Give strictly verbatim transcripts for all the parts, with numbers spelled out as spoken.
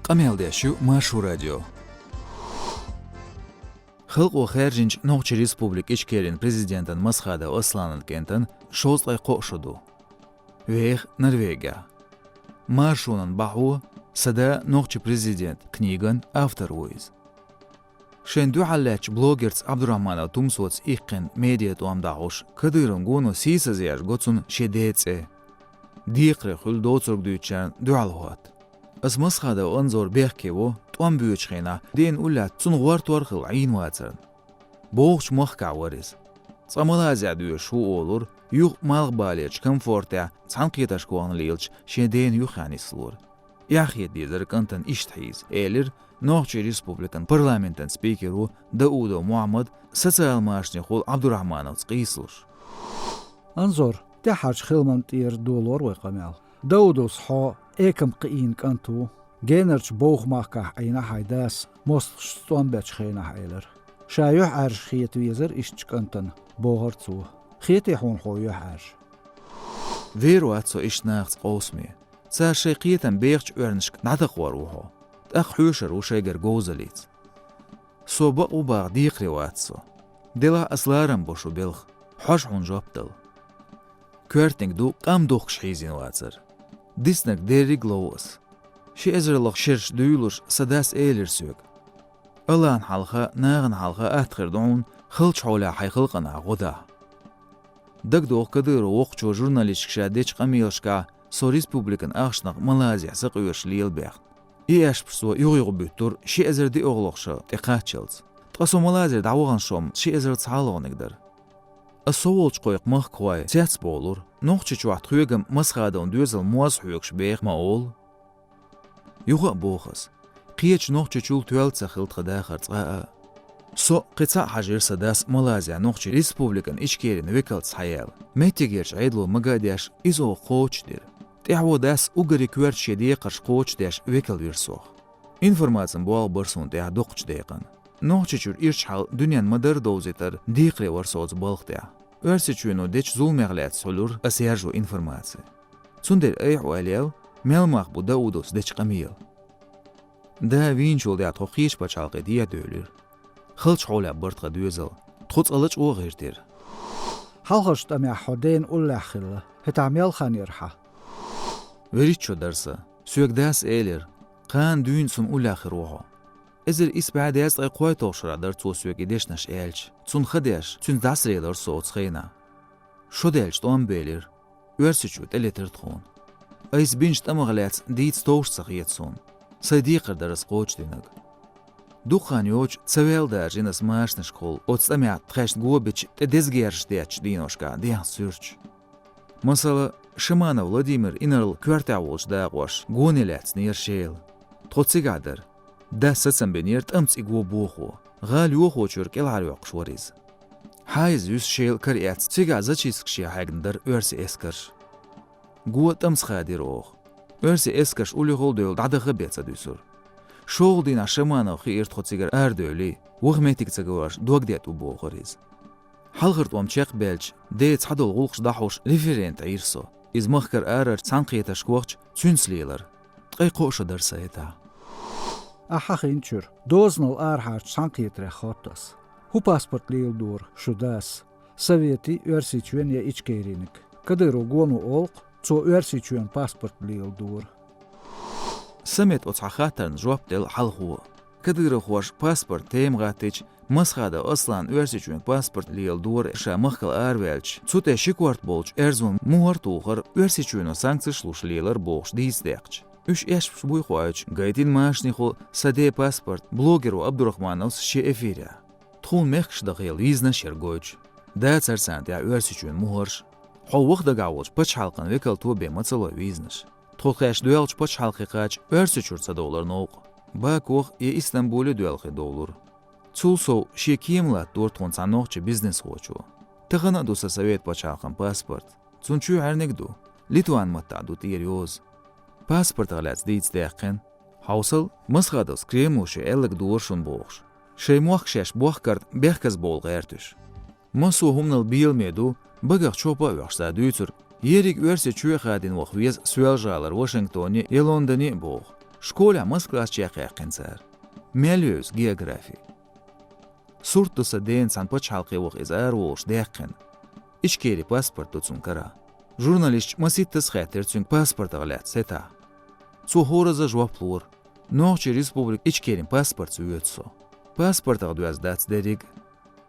Къамел деш ю Маршо радио. Халкъо хаьржинчу Нохчийн Республика Ичкерин президентан Масхадов Асланан кӀентан шовзткъе кхоъ шо ду. Веха Норвегехь. «Маршонан бахьо. Сан да нохчийн президент» книган автор ву иза. Шайна дуьхьал лаьттачу блогерца Абдурахманов Тумсоца иккхина медиа тӀом дӀахьош, Кадыровн гоно сийсазъеш го цунна шен ден цӀе. Декхаре хуьлу доцург дуьйцучарна дуьхьал хӀотта. Ас Масхадов Анзор бехке во, тӀом боьдучу хенахь, дена уллехь цунна гӀортор хилла Ӏийна вацарна. Бохучу махкахь вара иза. Цкъа Малайзехь доьшуш ву олура, юха малхбалерчу комфортехь цхьаьнакхетарш кхоьхьуш лелачу шен дена юххехь нислора. Эхь хета дезара кӀантана иштта хьийза, элира Нохчийн Республикан парламентан спикеро Даудов Мухьаммада социал машанехула Абдурахмановца къийсалуш. Анзор, тӀаьххьарчу хиламан тӀера долор вай къамел. Даудовс хьо экам кхиийна кӀант ву. Генарчу бовха махкахь Ӏийна хьайн дас, мостагӀашца тӀом бечу хенахь, элира. Ша юьхьӀаьржа хета везара иштачу кӀантана, бохура цо. Хетий хьуна хьо юьхьӀаьржа? Вер вац со иштта нахаца къовсаме. Цара шайн кхетам бехачу оьрнашка дӀатакхор ву хьо. ТӀаккха хьоьшур ву шайгара говзаллица. Со бакъ ву баха декхаре вац со. Делахь ас ларам бо шу белха, хьожа хьуна жоп дала. Коьртаниг ду къам духкуш хьийзийна вацар. Диснарг дерриг а лов ас. Ши эзарлах шераш дуьйлуш сан дас элира соьга: «АллахӀна хьалха, нахана хьалха атта хир ду хьуна халчу хьолехь хьайн халкъанах гӀо даха». ДагадогӀу, Кадыров воккхачо журналисташка ша дечу къамелашкахь со республикан ахчанах Малайзехь сакъоьруш лелабаьхна. И аьшпаш со юх-юха буьттура ши эзар диъалгӀачу шо тӀекхаччалц. Ткъа со Малайзера дӀаваханчу шо-м ши эзар цхьалгӀаниг дара. Ас со волчу кхойкху махкахой цецбовлура, Нохчийчохь тхоьга-м Масхадовн доьзал моз хьоьгуш беха ма олу. Юха а боху ас: кхечу нохчочул тоьлла ца хилла тхан дахар цкъа а. Со кхин цхьаъ хьажийра сан дас Малайзехь Нохчийн Республикан Ичкерин векалца схьаяьлла. Меттигерчу Ӏедало мага а деш, иза оха кхочушдира. ТӀаьхьо дас уггаре коьрта шен декхарш кхочушдеш векал вира сох. Информацин болх бара суна тӀехь дукхачу декъана. Нохчийчуьра ирча хьал дуьненна ма-дарра довзийтар декхаре вара со оцу балха тӀехь. Оьрсийчоьно дечу зуламех лаьцна хуьлура аса яржо информаци. Цундела айхьа ойла ял, мел мах бу Даудовс дечу къамела. Да вийначул тӀаьхьа тхо кхечу пачхьалкхе дехьа девлира. Халчу хьолехь бара тхан доьзал. Тхо цкъа лачкъо а гӀиртира. Хьалхарчу тӀамехь хьо дена уллехь хилла. ХӀетахь мел хан яра хьан? ВуьрхӀитта шо дара сан. Соьга дас элира: «Кхана дуьйна суна уллехь хир ву хьо». Эзар исс бӀе дезткъе кхойтталгӀачу шарахь дара цо соьга и дешнаш аьлча. Цунна хан деш, цуьнца дӀасарелира со оцу хенахь. Шо даьлча тӀом белира. Оьрсийчоь тӀелетира тхуна. Айса бинчу тӀамах лаьцна дийца товш ца хета суна. Сайн декхар дара ас кхочушдинарг. Дукха хан йоцуш ца ваьлла даржийна ас машанашкахула оцу тӀамехь тхаьшна го бича тӀе деза герзаш деттачу дийнашкахь дехна суьрташ. Масала, Шаманов Владимир инарла коьртехь волчу дакъош гоне лаьцнера Шела. Тхо цигахь дара. Дас сацам бинера тӀамца и го бохо. ГӀала йохочуьра кӀелхьарйоккхуш вара иза. Хьайза юьсу Шела кара эцна, цигахь зачисткаше хьегна дара оьрсийн эскарш. Го тӀамца хадийра оха. Оьрсийн эскарш уллехула а девлла дӀадаха а бен ца дуьсура. ШолгӀа дийнахь Шамановна хиира тхо цигара арадевллий, ваха меттиг ца гарош дог детта ву бохура иза. Хьалхара тӀом чекхбаьлча, ден цхьадолу гӀуллакхаш дӀахьош референт Ӏийра со. Иза махкара арарчу цхьаьнакхетарш кхоччуш цуьнца лелара. Ткъе кхоъ шо дара сан хӀетахь. Ахьа хинчуьра, дозанал арахьарчу цхьаьнакхетарех хӀотта ас. ХӀун паспорт леладора шу дас? Советийн, Оьрсийчоьнан я Ичкериниг? Кадыровн гоно олу-кх, цо Оьрсийчоьнан паспорт леладора. Самет оцу хьан хаттарна жоп делла хьалхо. Кадыровхоша паспорт тема гӀаттийча, Масхадов Аслана Оьрсийчоьнан паспорт леладора ша махкал араваьлча, цу тӀе ши корта болчу аьрзун мухӀар тухар, Оьрсийчоьно санкцеш луш лелар бохуш дийца даьккхича. Уьш эшпаш буй хоуьйтуш, гайтина машанехула сан ден паспорт блогеро Абдурахмановс шен эфирехь. Тхуна мехкаш дахъяла визанаш яра гойтуш. Дацара царна тӀехь Оьрсийчоьнан мухӀарш. Хьо ваха дагахь волчу пачхьалкхан векалто бен ма ца лой визанаш. Тхо тхаьш доьлхучу пачхьалкхе кхача Оьрсийчуьра ца довлар новкъа. Бакох я Истамбуле доьлхий довлура. Цул сов шен кема латтадора тхуна цхьа нохчи бизнесхочо. Тахана а ду сан Совет пачхьалкхан паспорт. Цунна чоьхьарниг а ду. Литван маттахь ду тӀера йоза. Паспортах лаьцна дийца даьккхина. Хьовсал, Масхадовс Кремло шен аьлларг дора шуна бохуш. Шайн мохк шаьш бохкарна бехказбовла гӀерташ. Массо а хӀуманал беламе ду, багах чопа а оьхуш цара дуьйцург, ерриг Оьрсийчоь а хадийна ваха веза Соьлжа-ГӀалара Вашингтоне я Лондоне а боху. Школехь массо класс чекхъяьккхина цара. Мел йоьза географи. Сурт ду сан дена цхьана пачхьалкхе ваха иза араволуш даьккхина. Ичкери паспорт ду цунна кара. Журналисташ маситтаза хаьттира цуьнга паспортах лаьцна сетахь. Цо хӀоразза жоп лора: «Нохчийн республика Ичкерин паспортца воьду со. Паспортах доьзна дац дерриг а».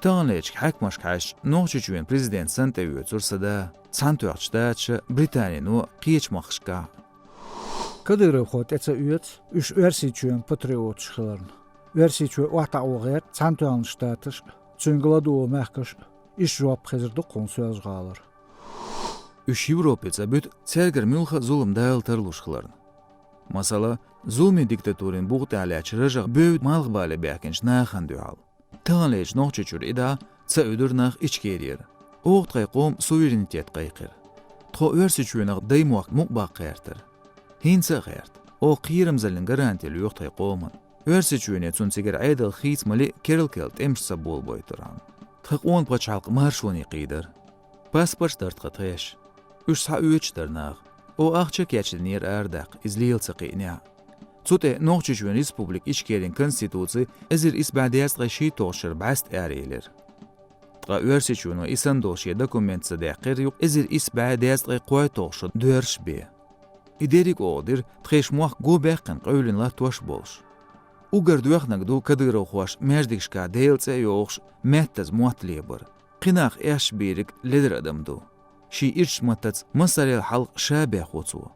Таханлерчу хьаькамашка хьаьжча, Нохчийчоьнан президент санна тӀеоьцура сан да, Цхьаьнатоьхначу Штаташа, Британино, кхечу махкашкахь. Кадыровхой тӀе ца оьцу уьш Оьрсийчоьнан патриоташ хиларна. Оьрсийчоь охьатаӀо гӀерта Цхьаьнатоьхначу Штаташ а, цуьнга ладугӀу мехкаш а, иштта жоп хезар ду-кх хьуна Соьлжа-ГӀалара. Уьш Европе цӀа буьту, цаьргара муьлхха а зулам Дала тарлуш хиларна. Масала, зуламийн диктатурин бух тӀехь лаьттачу РежехӀ бевдда малхбале баьхкинчу нахана дуьхьал. Таханлерчу Нохчийчуьра и дӀа ца уьдура нах Ичкерера. Оха тхайн къоман суверенитет кхайкхира. Тхо Оьрсийчоьнах даймохк мукъа баккха гӀертара. ХӀинца а гӀерта. Оха кхерамзаллин гаранти лоьху тхайн къоман. Оьрсийчоьне цунна цигара Ӏедал хийца ма-лиъ керла-керла тӀемаш ца болабойтурхьама. Тхан къона пачхьалкх маршоне кхийдара. Паспорташ дара тхан тхешан. Уьш схьаоьцуш дара наха. Оха ахча а кечдинера арадаккха, иза лела ца кхиънехь. Цу тӀе Нохчийчоьнан республика Ичкерин конституци эзар исс бӀе дезткъе шийтталгӀачу шарахь бӀаьста араелира. Ткъа Оьрсийчоьно и санна долу шен документ ца даьккхира юкъа эзар исс бӀе дезткъе кхойтталгӀачу шарахь доьрзуш бен. И дерриг а оха дира, тхешан мохк го баьккхина къевлина латтош а болуш. Уггар доьхнарг ду кадыровхоша маьждигашкахь Делан цӀе а йохуш, маьттаза мотт лебар. Кхин нах эшаш бийриг ледара адам ду. Шен ирчачу маттаца массарел хьалха ша бехо цо.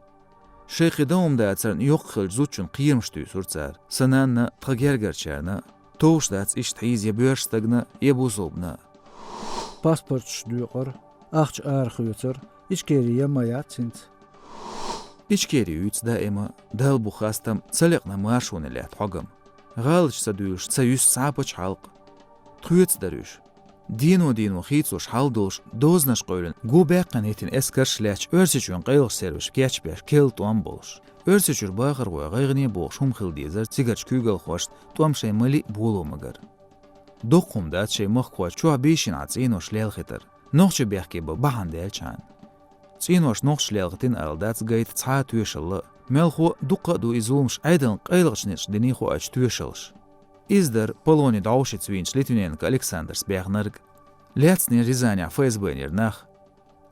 Шайн кхин дан хӀума дацарна йоккха хиллачу зудчунна кхерамаш туьйсура цара, сан нанна, тхан гергарчарна. Товш дац иштта хьийза я боьрша стагана, я бусалбана. Паспорташ доькъура, ахча арахоьцура, Ичкери ян ма яц хӀинца. Ичкери юьйцу даима, Далла бу хастам, ца лекъна маршоне лаьтта хьогам. ГӀалаташ ца дуьйлуш, ца юьсу цхьа а пачхьалкх. Тхоьца дара уьш. Дено-дено хийцалуш хьал долуш, дозанаш къевлина, го баьккхина хӀиттина эскарш а лаьцча, Оьрсийчоьнан къайлахчу сервисаша кечбеш керла тӀом болуш. Оьрсийчуьра бахархой гӀайгӀане бохуш хӀума хила дезара цигарчу куьйгалхошна тӀом шайн ма-лиъ боло магар. Доккха хӀума дац шайн махкахой чохь бийшина Ӏа цӀенош лелхийтар, нохчий бехке бан бахьана даьлчхьана. ЦӀенош нохчаша лелхийтина ала дац гайта цхьа а тоьшалла а. Мелхо а, дуккха а ду и зуламаш Ӏедална къайлахчу ницкъаша диний хоуьйтуш тоьшаллаш. Иза дара полоне дӀовшица вийначу Литвиненко Александрс бехнарг. Лецнера Рязанехь ФСБ-нера нах.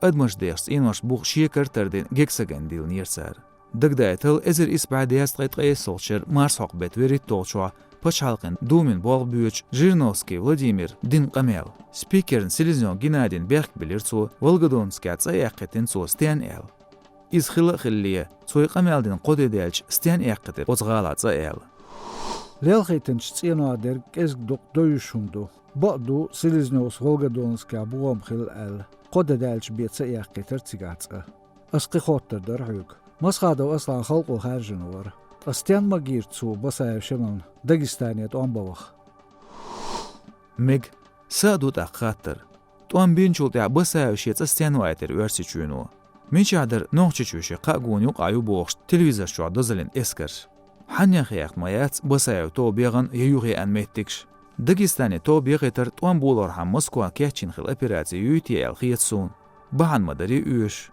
Адамаш дехаш цӀенош бух шекара тардина гексоген диллинера цара. Дагадайтал, эзар исс бӀе дезткъе ткъайоьссалгӀачу шеран марсхьокху беттан берхӀитталгӀачохь Пачхьалкхан Думин болх боьдучу Жириновский Владимира дина къамел. Спикерна Селезнёв Геннадийна бехк биллира цо, Волгодонскехь цӀа эккхийтина цо стенна аьлла. Иза хилла а хиллале, цо и къамел дина кхо де даьлча, стенна эккхийтира оцу гӀалахь цӀа аьлла. Лелхийтинчу цӀенойх дерг кӀезиг дукха довзуш хӀума ду. Бакъ ду, Селезнёвс Волгодонскехь бохам хилла аьлла, кхо де даьлча бен ца эккхийтира цигахь цӀа. Ас кхин хоттур дара хьоьга. Масхадов Аслан халкъо хаьржина вара. Ткъа стенна магийра цо Басаев Шемална Дагестане тӀом бан ваха? Мега, са а ду тӀаккха хаттар. ТӀом бинчул тӀаьхьа Басаев шен цӀа стенна вайтира Оьрсийчоьно? Мичахь дара Нохчийчоь шен кхаа гуна юкъахь ю бохуш телевизорш чохь дозаллин эскарш? Хьаннех яхта ма яц Басаев тоба яхана я юхаеана меттигаш. Дагестане тоба яхийтар тӀом болорхьама Москван кечйина хилла операци юй те аьлла хета суна. Бахьана ма дарий оьшуш.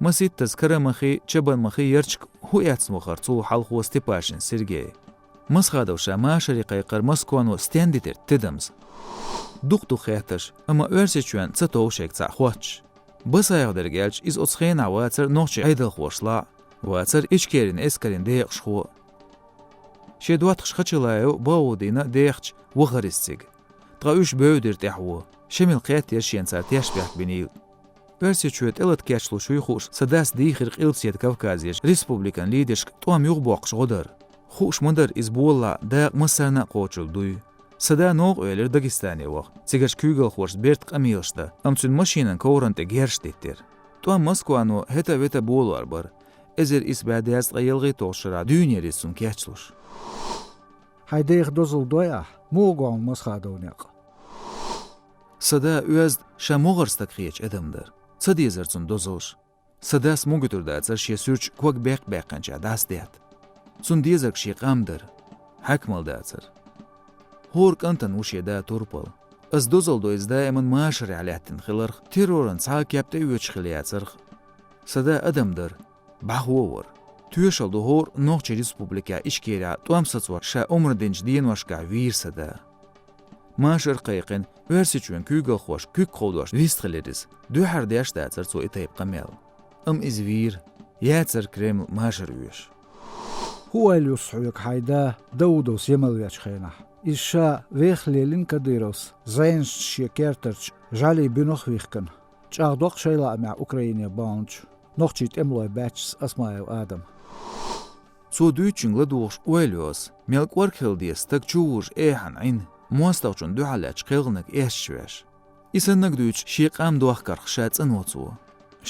Маситтаза Карамахи, Чабанмахи ярчиг хӀун эцна вахара цул хьалхо Степашин Сергей? Масхадов ша машаре кхайкхар Москвано стенна дитира тидамза? Дукха ду хеттарш, амма Оьрсийчоьнна ца тов шайга цхьаъ хоттуш. Басаев дерг аьлча, иза оцу хенахь вацара нохчийн Ӏедалхошлахь а, вацара Ичкерин эскарийн декъашхо а. Шен доттагӀаш Хачалаев, Баудина дехча, вахара иза цига. Ткъа уьш бевдира тӀаьхьо. Шемал кхеттера шена цара тешнабехк бинийла. Оьрсийчоь тӀелата кечлуш юй хууш, сан дас дийхира Къилбаседа Кавказерчу республикан лидершка тӀом юхабоккхуш гӀо дар. Хууш ма дара, иза болалахь дакъа массарна а кхочург дуй. Сан да новкъа велира Дагестане ваха, цигарчу куьйгалхошца бертан къамелаш дан, амма цуьнан машинан ковран тӀе герзаш диттира. ТӀом Москвано хӀета-вета болор бара. Эзар исс бӀе дезткъе ялхитталгӀачу шарахь дуьйнера иза цунна кечлуш. Хьайн дех дозалла дой ахь? Муха го хьуна Масхадовн некъ? Сан да оьзда, ша могӀара стаг хеташ адам дара. Ца дезара цунна дозаллаш. Сан дас мугатур дацара шен суьрташ ког беккъа баьккхинчохь дӀасадетта. Цунна дезарг шен къам дара. Хьаькамалла дацара. ХӀора кӀантана ву шен да турпал. Ас дозалла до иза даиман машарехь лаьттина хиларх, терроран цхьа а кеп тӀеоьцуш хилла яцарх. Сан да адам дара. БӀаьхо вара. Тоьшалла ду хӀора Нохчийн Республикехь Ичкерехь тӀом сацор ша омра динчу деношкахь вийра сан да. Машар кхайкхина, Оьрсийчоьнан куьйгалхоша куьг кховдош вистхилира иза. Дуьххьара деш дацара цо и тайпа къамел. Амма иза вийра, яцара Кремль машар оьшу. ХӀун ойла ю хьоьга хьайн да Даудов семалвечу хенахь? Иза ша вехха лелийна Кадыровс зӀенашца шен кертарчу жӀаьлийн буьнах а вихкина. ЧӀагӀдоккху шайн лаамехь Украине баханчу нохчийн тӀемалойн баьччас Осмаев Адама. Цо дуьйцучуьнга ладугӀуш ойла йо ас, мел кӀоргхилла деза стаг чу вужу эхьана Ӏин, мостагӀчунна дуьхьал лаьттачу кхелхинарг эшча веш. И саннарг дуьйцуш шен къам дохкарх ша цӀанво цо.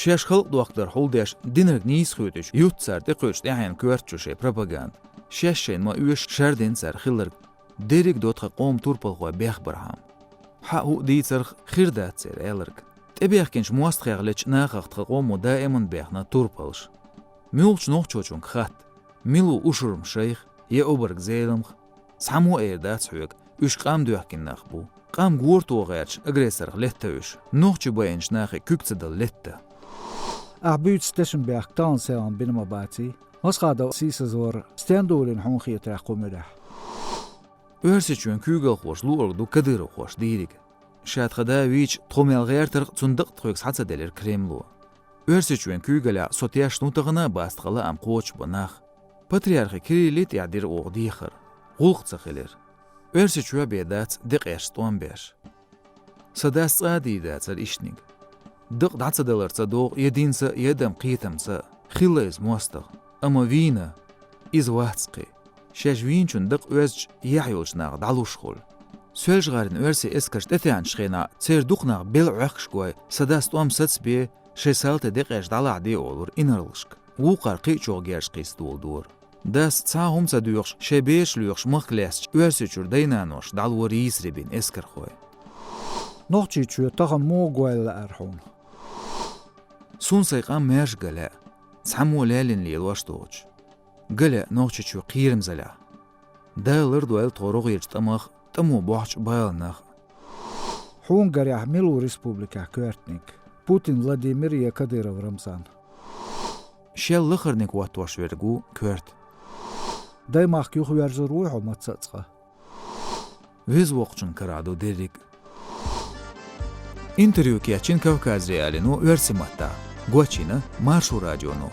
Шаьш халкъ дохкадар хьулдеш динарг нийса хуьйцуш, юьту цара тӀекхуьучу тӀаьхьенан коьрта чу шайн пропаганда. Шаьш шайна ма оьшу шардина цара хилларг. Дерриг а до тхан къоман турпалхой бехбархьама. Хьан а хӀуъа дийцарх хир дац церан аьлларг. ТӀебехкинчу мостагӀех лечу нахах тхан къомо даиман бехна турпалш. Муьлхачу нохчочуьнга хатта, мила ву ушурма шайх, я обарг зеламх, цхьаммо а эр дац хьоьга, уьш къам доьхкина нах бу. Къам гора тоха гӀерташ агрессорх летта уьш, нохчий байинчу нахе куьг ца дала летта. Ахь буьйцу тешнабехк тахана селхана бина ма баций? Масхадов сийсазвар стен дулийна хьуна хетарехь кху муьрехь? Оьрсийчоьнан куьйгалхоша луург ду кадыровхоша дийриг. Ша тхан да вийча, тхо мел гӀертарх цунна дакъа тхоьга схьа ца делира Кремло. Оьрсийчоьнан куьйгалехь со тешна ву тахана а бац тхан лаам кхочушбан нах. Патриархе Кириллий тӀехь дира оха дехар. ГӀуллакх ца хилира. Оьрсийчоь бен дац декъеш тӀом беш. Сан дас цкъа а дийр дацара иштаниг. Дакъа дӀа ца даларца догӀу я динца, я адам кхетамца. Хилла иза мостагӀа. Амма вийна, иза вац кхин. Шаьш вийначунна дакъа оьзча, яхь йолчу наха дӀалуш хуьлу. Соьлжа-ГӀарин оьрсийн эскарш тӀетаьӀначу хенахь, церан дукха нах белла Ӏохкуш гой, сан дас тӀом сацабе, шайн салти декъеш дӀалахьаде олура инарлашка. Вукхара кхин а чӀогӀа герз кхийса доладора. Дас цхьа а хӀума ца доьхуш, шайн бераш лоьхуш махка лаьцначу Оьрсийчуьра дай-нанош дӀалора йийсаре бина эскархой. Нохчийчоь тахана муха гойла лаьара хьуна? Суна сайн къам маьрша ган лаьа, цхьаммо а лаьллина лелош доцуш. Ган лаьа Нохчийчоь кхерамзаллехь. Дала лардойла тхо рогӀерчу тӀамах, тӀамо бохьучу баланах. Хьуна гарехь мила ву республикехь коьртаниг? Путин Владимир я Кадыров Рамзан? Шел лахарниг хӀоттош верг ву коьрта. Даймахка юхаверзур вуй хьо мацца а цкъа? Веза Воккхачун карахь ду дерриг. Интервью кечйина Кавказ.Реалиино оьрсийн маттахь, гочйина Маршо радионо.